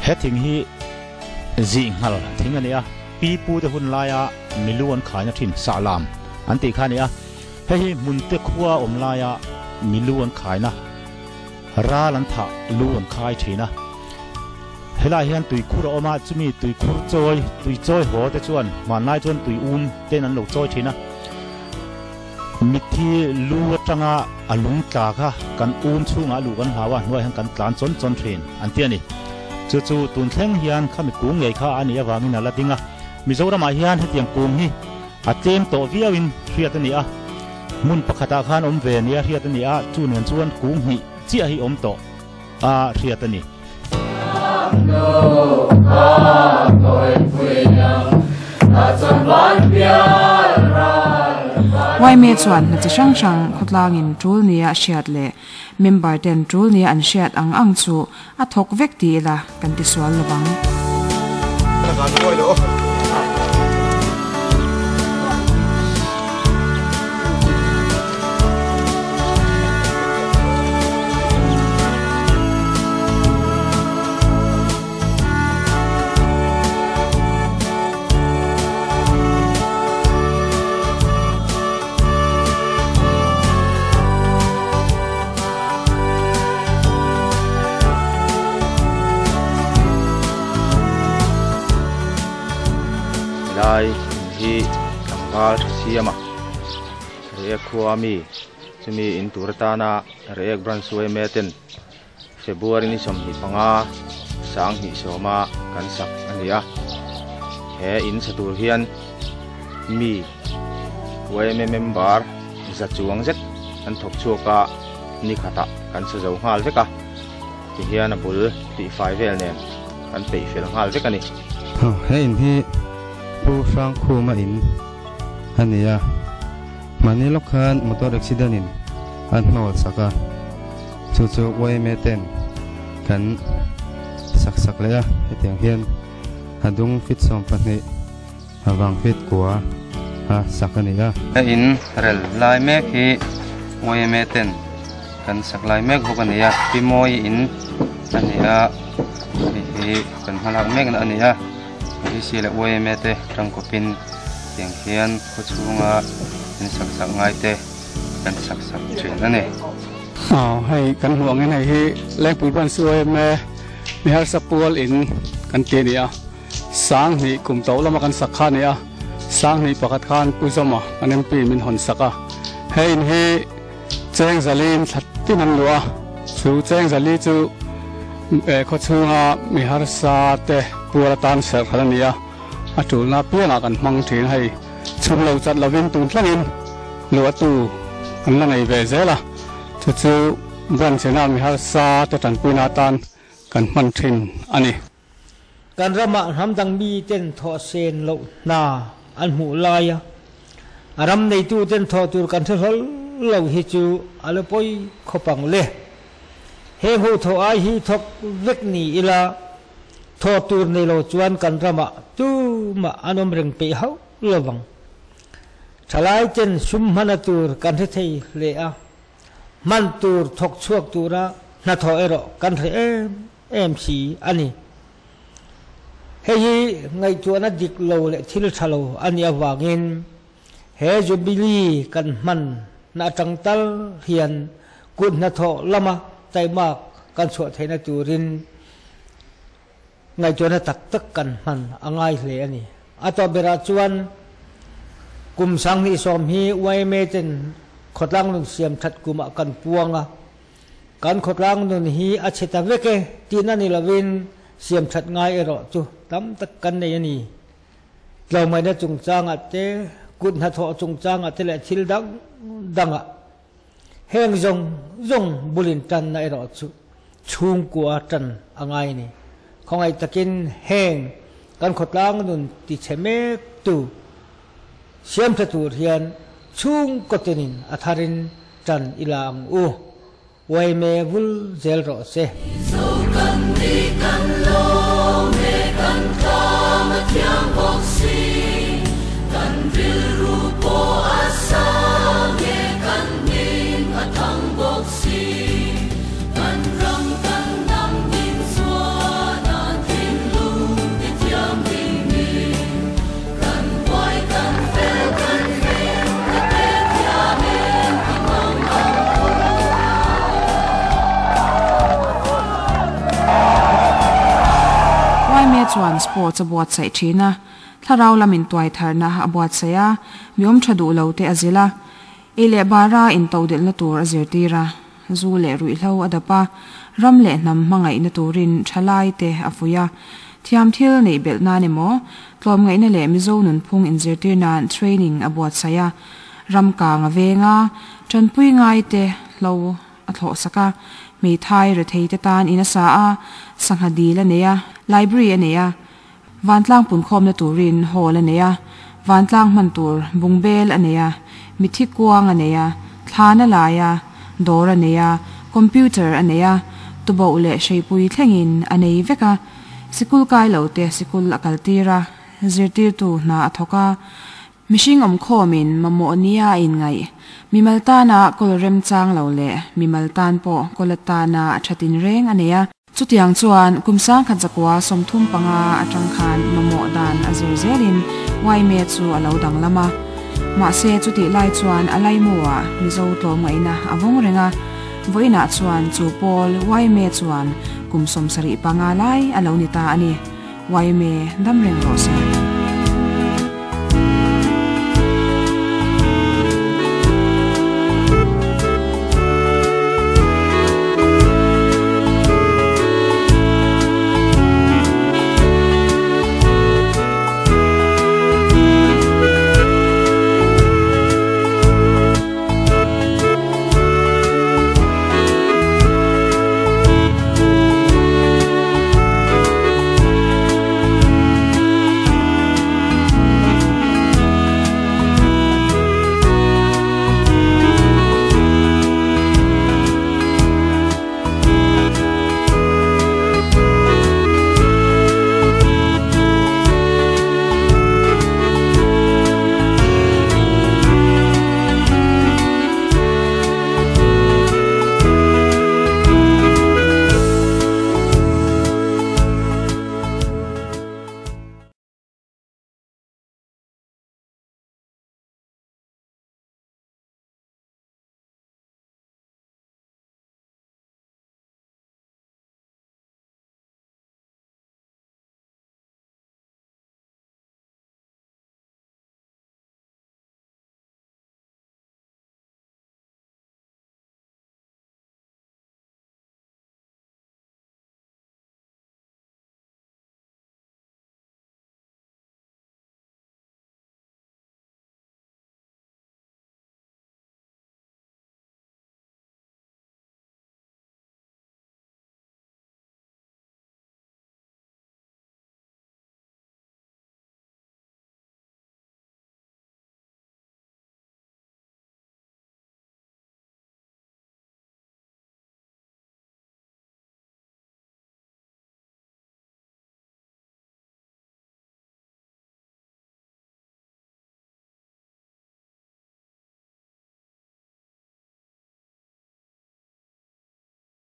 He thing hi Zinghal thing a ni a, pi pute hun laia milu an khaina thin sahlam an tih kha a ni a. Hei hi hmunte khua awm laia milu an khaina ral an thah lu an khai thin a. Helaiah hian tuikhur a awm a, chumi tuikhur chawi, tui chawi haw te chuan hmanlai chuan tui um ten an lo chawi thin a. Mitthi lu atanga a lung tla kha kan um chhungah a luh kan hlau a, hnuaiah hian kan tlan chawn chawn thin an ti a ni. Chu chu tun thleng hian khami kung ngei kha a nih avangin a la ding a. Mizoramah hian hetiang kung hi a tlem tawh viauin hriat a ni a, hmun pakhatah khan awm ve nia hriat a ni a, chu nen chuan kung hnih chiah hi awm tawh a hriat a ni. Yma chuan hna chi hrang hrang khawtlangin tul nia hriat leh member ten tul nia an hriat ang ang chu a thawk vek ti ila kan ti sual lo vang. Helai in hi tlangval tha siam a Reiek khua ami chumi in tur atana Reiek branch yma ten February ni 25 20 a kan sak a ni a, he in sa tur hian mi yma member za chuang zet an thawk chhuak a, ni khatah kan sa zo nghal vek a, tihian a bul tihfai vel nen kan peih fel nghal vek a ni. He in hi Pu Hrangkhuma in a ni a, mahni lawk khan motor accident in a hnawl sak a. Chu chu yma ten kan sak sak leh a, hetiang hian a dung fit 12 a vang fit kua a sak a ni a. He in rel lai mek hi yma ten kan sak lai mek bawk a ni a, Pi Mawi in a ni a, hei hi kan hmalak mek na a ni a, VC leh yma te tangkawpin tiang hian khawchhunga in sak sak ngai te kan sak sak thin a ni. Aw hei kan hmuh angin hei hi Lengpui Branch yma mi harsa pual in kan ti a ni a, 2000 kum to lama kan sak kha a ni a, 2001 khan Pu Zawma kan MP min hawn sak a, he in hi cheng zali in thla tin an luh a, chu cheng zali chu khawchhunga mi harsa te pual atan serh khat a ni a, a tulna piangah kan hmang thin hei chhun lo chat lovin tun thlengin luahtu an la nei ve zel a, chu chu branch ina mi harsa te tanpuina atan kan hman thin a ni. Kan ramah hnam dang mi ten thawh sen loh hna an hmuh lai a, a ram neitu ten thawh tur kan hre hlawl lo hi chu a la pawi khawp ang le. He hmuh thawh ai hi thawk vek ni ila thawh tur nei lo chuan kan ramah tumah an awm reng peih hauh lovang. Thalai ten sum hmana tur kan hre thei hle a, hman tur thawk chhuak tura hnathawh erawh kan hre em em si a ni. Hei hi ngaihtuahna dik lo leh thil tha lo a nih avangin he Jubilee kan hman na atang tal hian kut hnathawh lama taimak kan chhuah theihna turin Ngaihtuahna tak tak kan hman a ngai hle a ni. A tawp berah chuan kum 2010 hi yma ten khawtlang nun siam that kumah kan puang a, kan khawtlang nun hi a chhe ta vek e tihna ni lovin siam that ngai erawh chu tam tak kan nei a ni. Tlawmngaihna chungchangah te, kut hnathawh chungchangah te leh thil dang dangah Heng zawng zawng bulin tanna erawh chu chhungkua tan a ngai a ni. Khawngaih takin heng kan khawtlang nun ti chhe mek tu siamtha tur hian chhungkaw tinin a tharin tan i la ang u. Uaime vul zel rawh se. chuan sports a buatsaih thin a, thlarau lam intuaitharna a buatsaih a, mi awm tha duh lo te a zilh a, ei leh bara intodelhna tur a zirtir a, zu leh ruihhlo a dap a, ram leh hnam hmangaihna turin thalai te a fuih a, thiam thil neih belh nan emaw, tlawmngaihna leh Mizo nunphung inzirtir nan training a buatsaih a, ram kang a veng a, tanpui ngai te hlo a thlawh sak a, hmeithai rethei te tan in a sa a, sangha dil a nei a, library a nei a, vantlang punkhawmna turin hall a nei a, vantlang hman tur bungbel a nei a, mithi kuang a nei a, thlan a lai a, dawr a nei a, computer a nei a, tuboh leh hreipui thlengin a nei vek a, sikul kai lo te sikul a kaltir a, zirtirtu hna a thawk a. Mihring awmkhawmin mamawh nia a inngaih. Mimal tana kawl remchang lo leh mimal tan pawh kawl atana tha tinreng a nei a. Chutiang chuan kum sangkhat zakua 35 atang khan mamawh dan a zir zelin yma chu a lo danglam a. Mahse chutih lai chuan a laimuah Mizo tlawmngaihna a vawng reng a. Vawiinah chuan chu pawl yma chuan kum 75 lai a lo ni ta a ni. Yma dam reng rawh se.